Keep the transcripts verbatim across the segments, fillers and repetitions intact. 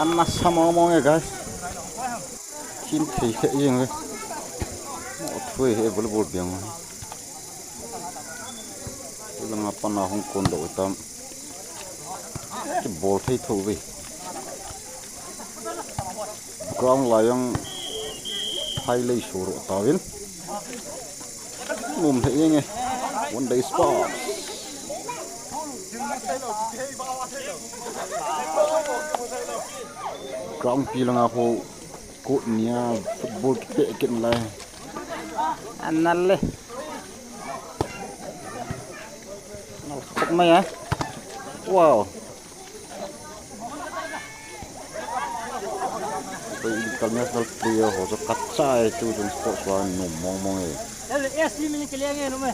Ana sa mong mong e, guys. Thim thei thei jeng e. Mo thui he volleyball biang. Langa pana hung kon do tam. Kibol thei tho ve. Ground la jong phai lei suru tavin. Nom thei jeng e. One day sport. Ground pi langa ho court nia football kipe kin lai. Anal le. Nal khop mai a. Wow. Koi international player ho chu kachai tu chun sports wa nom mong mong e. Ele S T min ke lenge no me.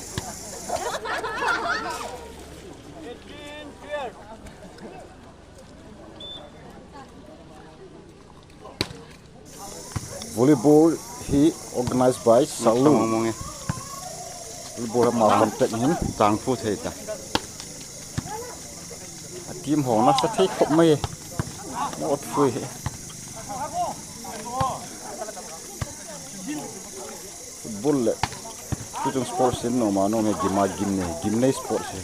Volleyball hi organized by Salu. Mong mong e. Volleyball ma contact hin chang pu thei ta. A team ho na sa thei khop mai. Mo thui he. Football le. Tu chung sports in no ma no me gima gim ne. Gim nei sports he.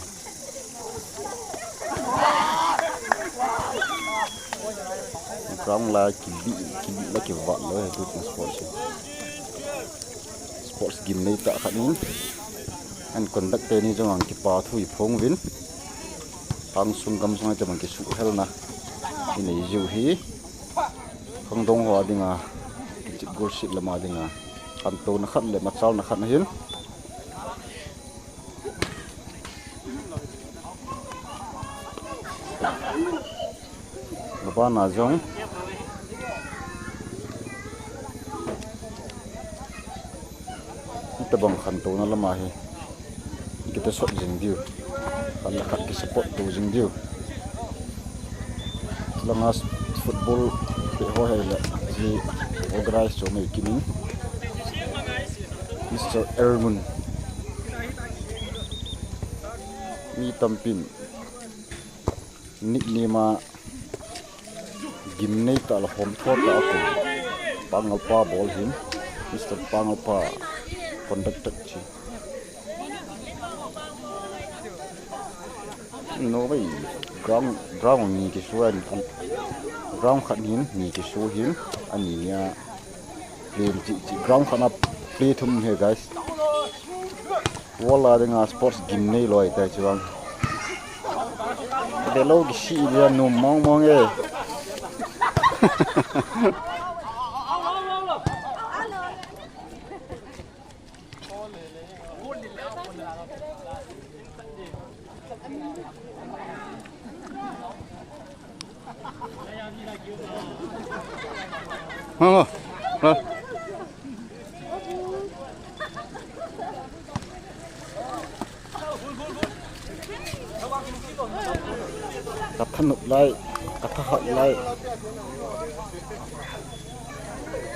Ground la kili, kili la kivat lou he tu chung sports in. Sports gim nei tah khat in. An conduct teni jong ang kipa thu i phong uvin. Khang sung gam sung a te bang kisuhhelna i nei jiu hi. Khangdong ho a dinga, kichep golseh lama dinga, khantouna khat le machalna khat ahin. Abana jong Hitabang khantouna lama hi kita sot jing diu. Khat le khat ki support to jing diu. Langa football pe ho hei le ji organize cho mai kinin Mister Ermun. Mi tampin nickname a gimnei tah le hom tho tah a ko Pangalpa bol hin, Mister Pangalpa conducted chi. No bai ground, ground ni kisu an, ground khat hin ni kisu hin ani nia. Play chi, chi ground khat na play thum he, guys. Wall a dinga sports gimnei loi tai chuang. Belo kisi dia num mong mong e. Ka thanop lai, ka thahat lai.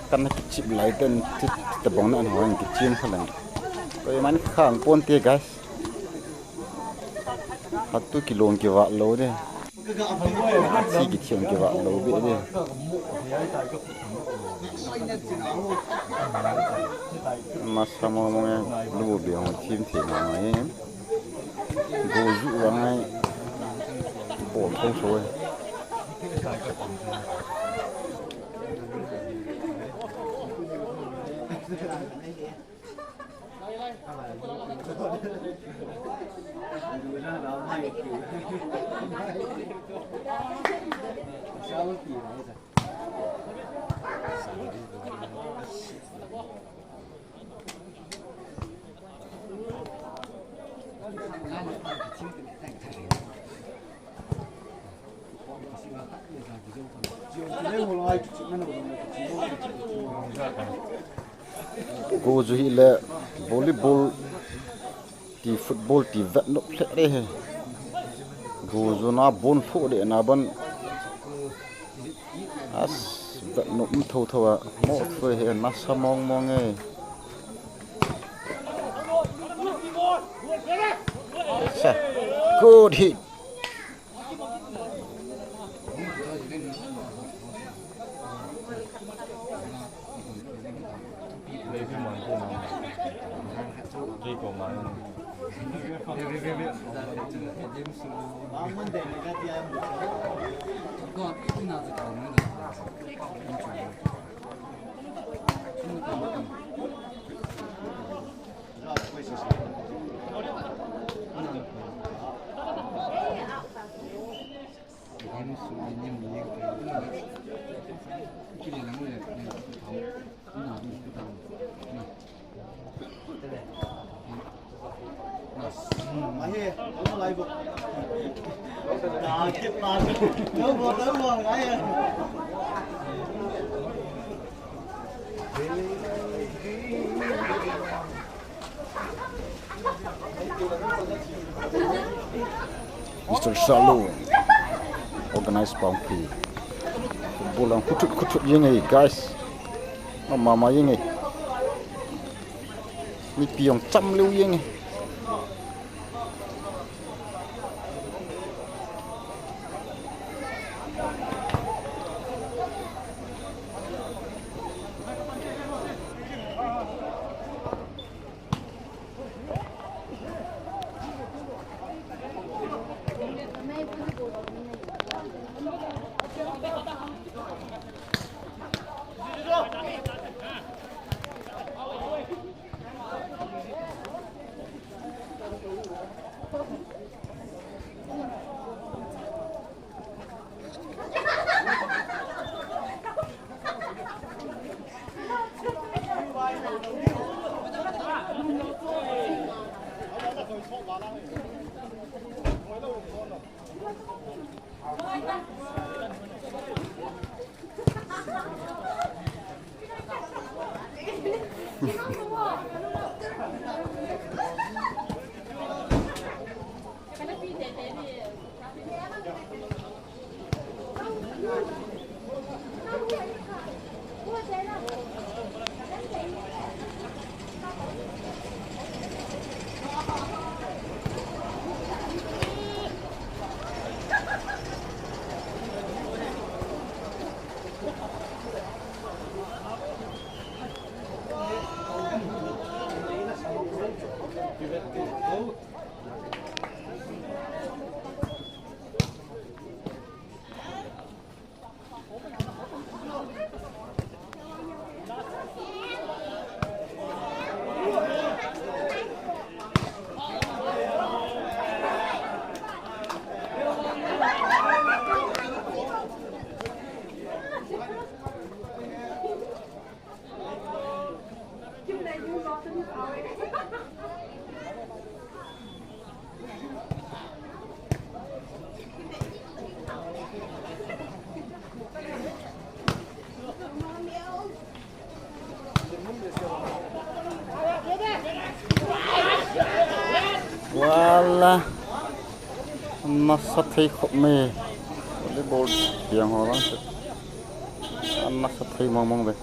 Kana kichep lai ten, ti, tabang na an hoi kichem kha lang. Koiman khang ponte, guys. Hatu kilong kivah lou de. Athi kithiang kivah lou be de. Masa mo mo nge, lu bi hong thim thim ma nge. Go ju wa ngai. Bom tong so. Go chu hile volleyball ti football ti vet nop lheh le he. Go chu na bon lhoh le na ban. As vet nop um tho tho a mo fe he na sa mong mong e. Sa good hit. Mister Salo, organize pang phi. Football ang khutut khutut jeng e, guys. Mama jeng e. Mipi jong cham leu jeng e. Wala. Nasa thei khop me. Volleyball piang ho lang se. Nasa thei mong mong ve.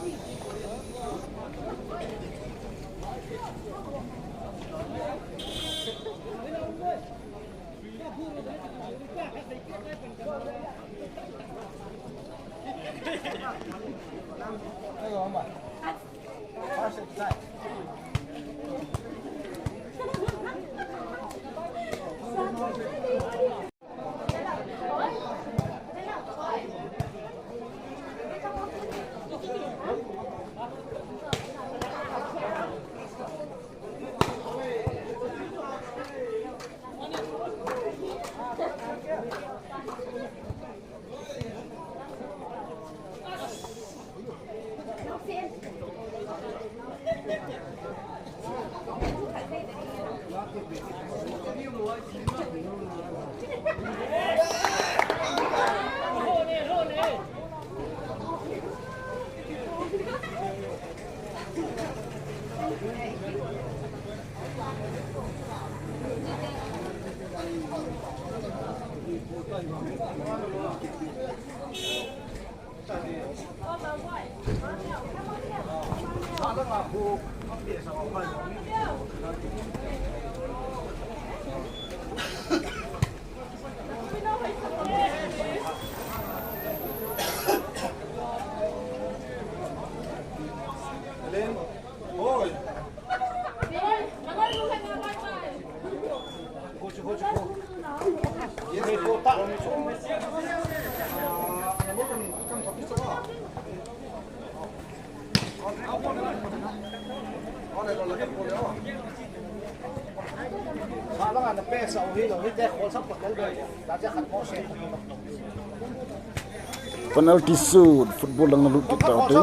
Penalty shoot, football lang lut kita tu.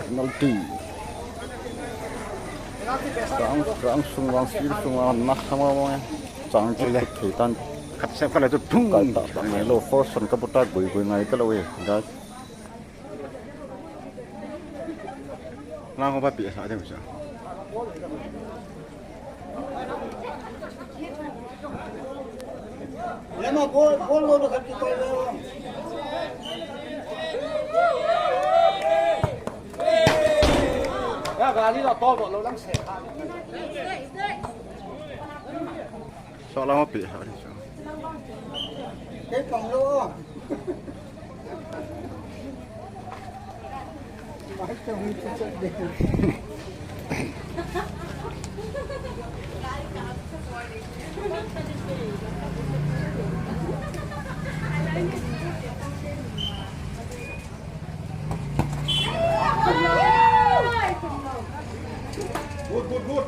Penalty. Rang, rang sung, rang sir sung, rang na sama mo. Chang kile thei tan. Khat sem khat le tu thung. Kai ta ta ngai lo, first son ka puta gui gui ngai ta lo e. Guys. Lang ko ba pi sa dem sa. Lema bol, bol lo khat ki koi lo. Ya, gari lo to lo lang se. So lang pi sa. Ke pang lo. Good, good, good.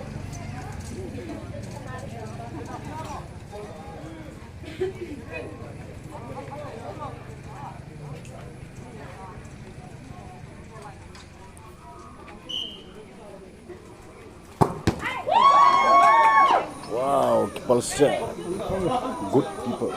Wow, keeper set. Good keeper.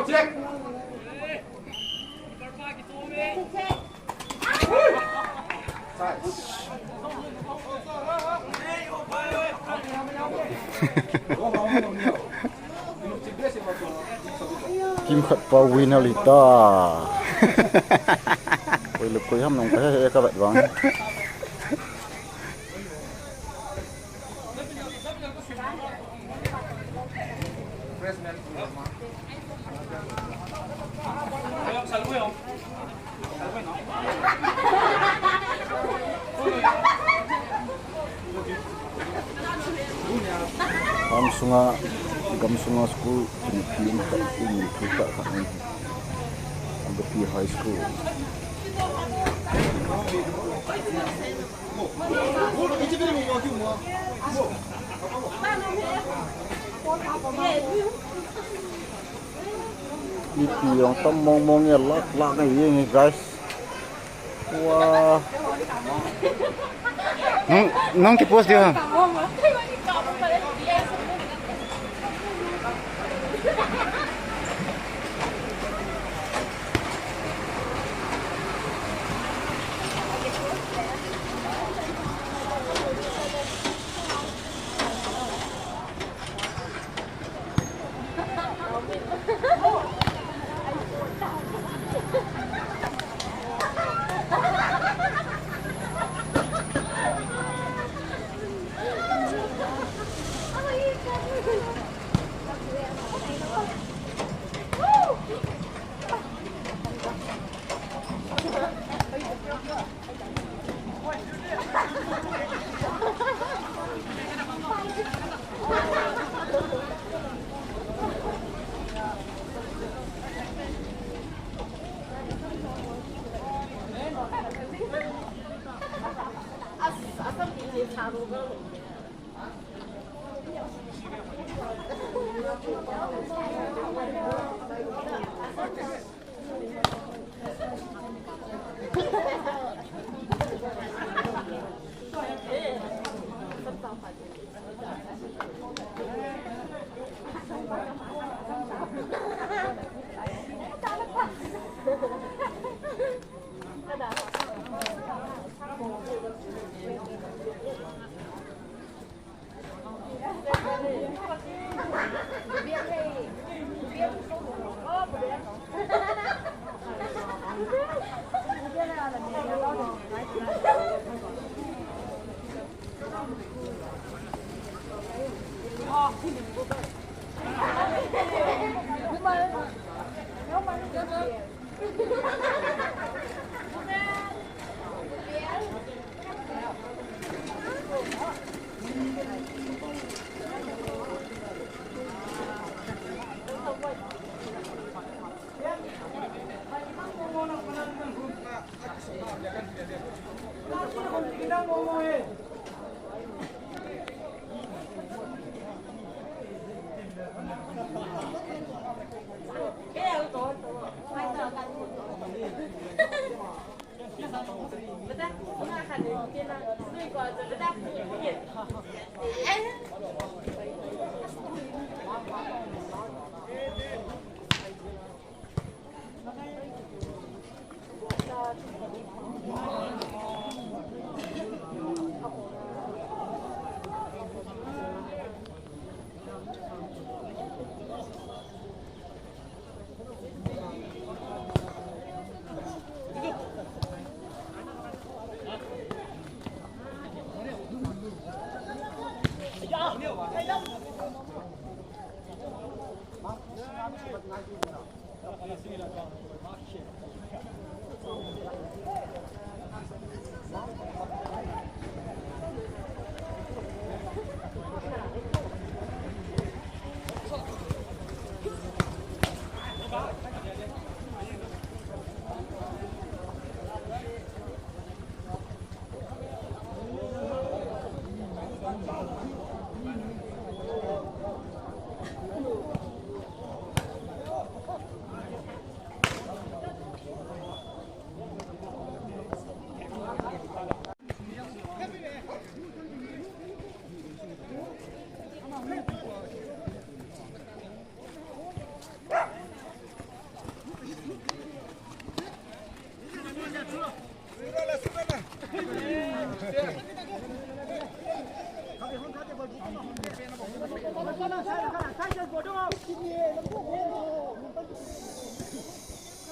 Check. Kimkhat pa win a lita. Koi le koi ham nong ka he he ka vet vang. Gam sunga, gam sunga school, kini pi in ka, in pi ka ka in. Agapi High School. Mipi jong tam mong mong e, lak lak ngai e, guys. Wah. Nung, nung ki post dia.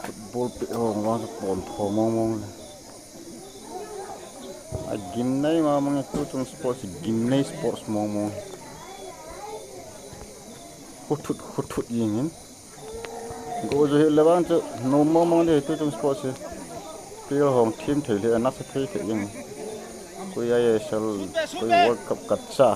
Football peh ho vang chu pon tho mong mong le. Agimnei mong mong e, tuchung sports hi gimnei sports mong mong. Khuthut khuthut jeng in. Go jo hile vang chu nom mong mong ding, tuchung sports hi. Player hung them thei le, anasa thei thei jeng. Koi I S L, koi World Cup kacha.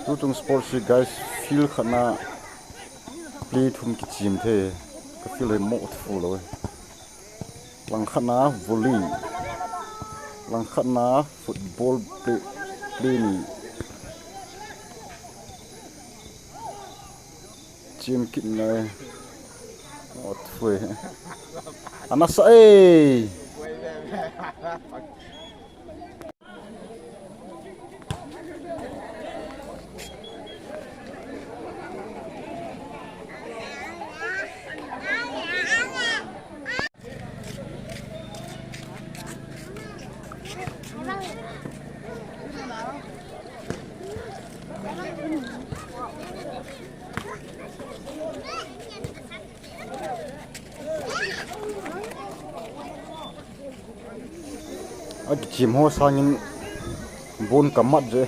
Tuchung sports hi guys, field khat na player thum kichem thei, ka field hi mo thu lou. Langkhat na volley, langkhat na football play, play ni. Chem kit nai. Ot fue. Anasa e. Akichim ho sangin bon kamat je.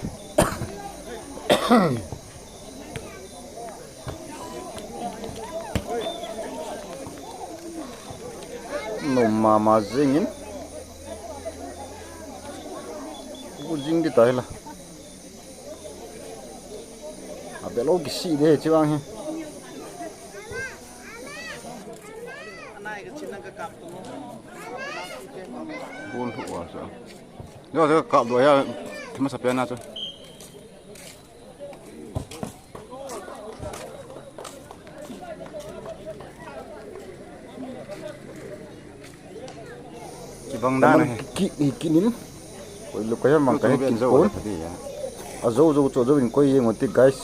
Nom mama jingin. Ku jing di tai la. Abelo kisi de chi bang hi. Bon thu wa sa. Yo, ka kap do ya. Thima sa pe na chu. Kibang dan ahi. Ki, ki, kinin. Koi lo koi ham bang kahe kin pon. Ajo jo cho jo in koi jeng uti, guys.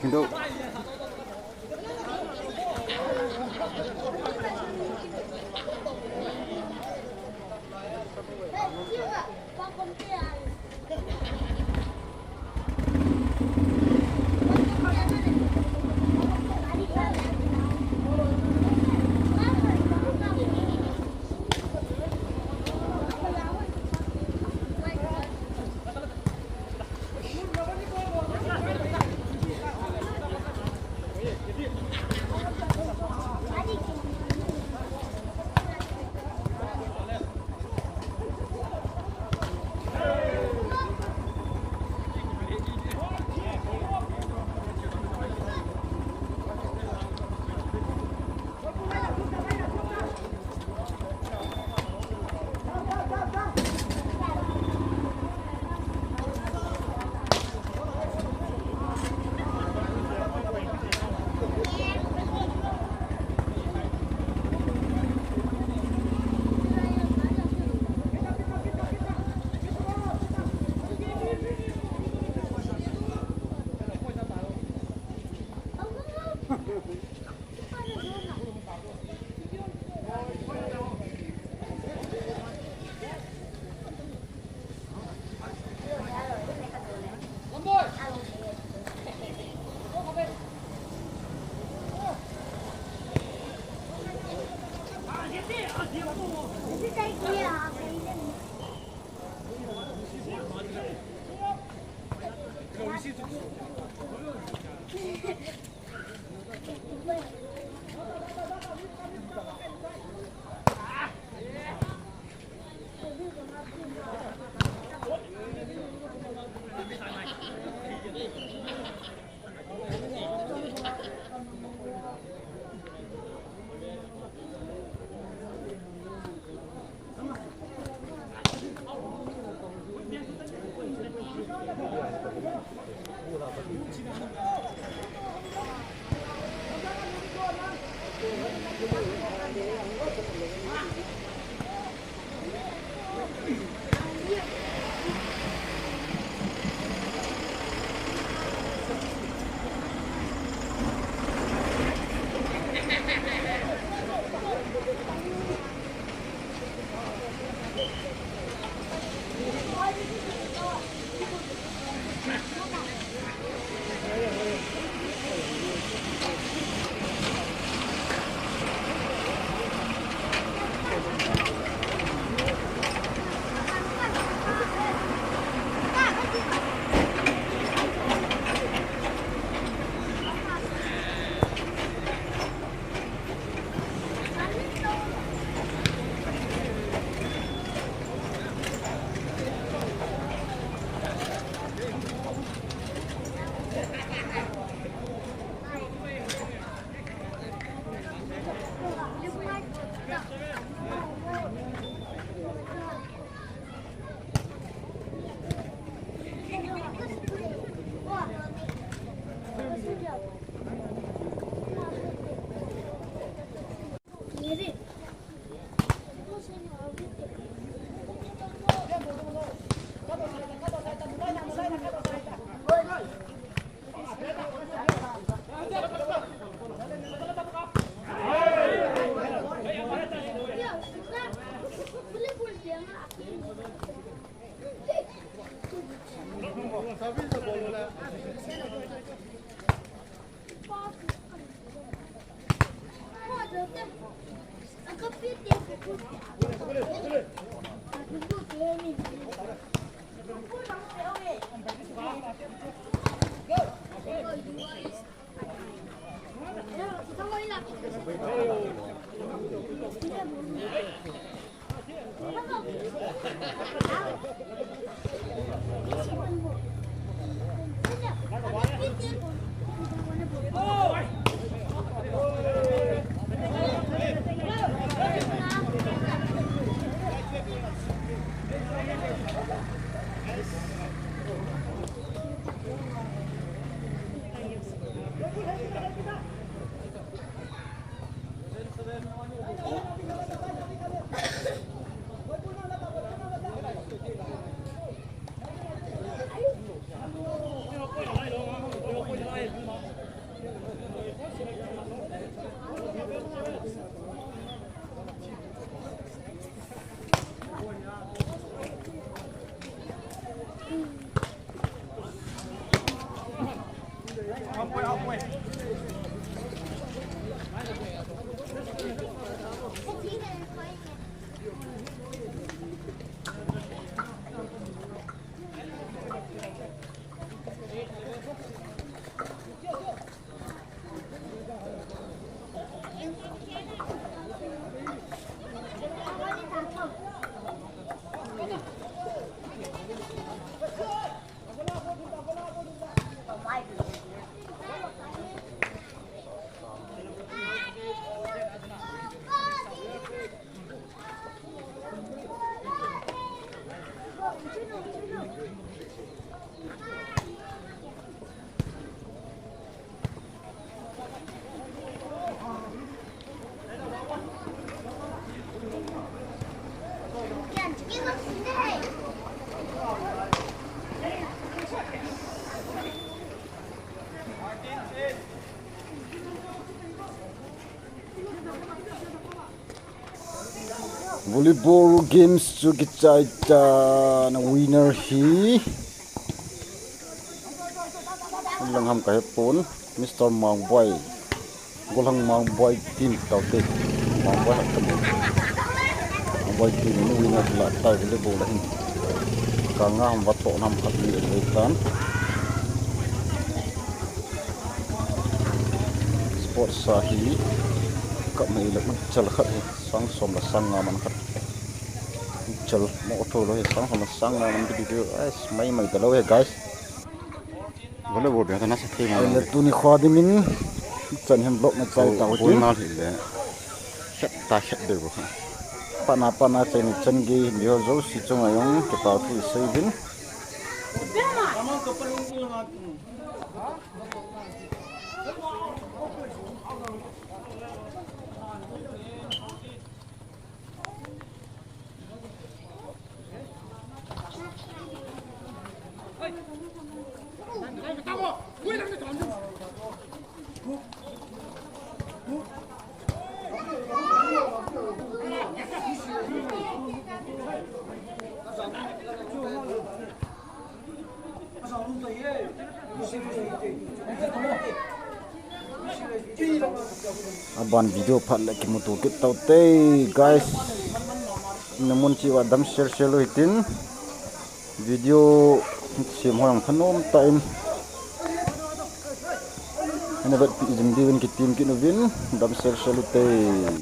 Kindo. Volleyball games chu kichai tan, winner hi lang ham ka he pon, Mister Mangboi. Gollhang Mangboi team taute. Mangboi hat kan. Mangboi team in winner la ta volleyball la hin. Ka nga ham va to nam khat ni le tan. Sports a hi cup mai le chal khat hi sang som le sang nga man khat. Chal mo tho lo hi sang som le sang nga man ki video. Ai, mai mai ta lo hi, guys. Volleyball bia ta na sa thei ma. Ai le tuni khua dingin chan hem vlog na chai ta ho tin. Ball nal hi le. Khet ta khet de bo kha. Pana pana chai ni chan gei hin ho jouse chunga jong kipa thu sei din. Aban video phat le kimuto kit tau te, guys. Namun chiva dam share share lo hitin. Video sem ho jong thanom tah in. Ana vetpi jing diuvin kitem kit uvin, dam share share lo te.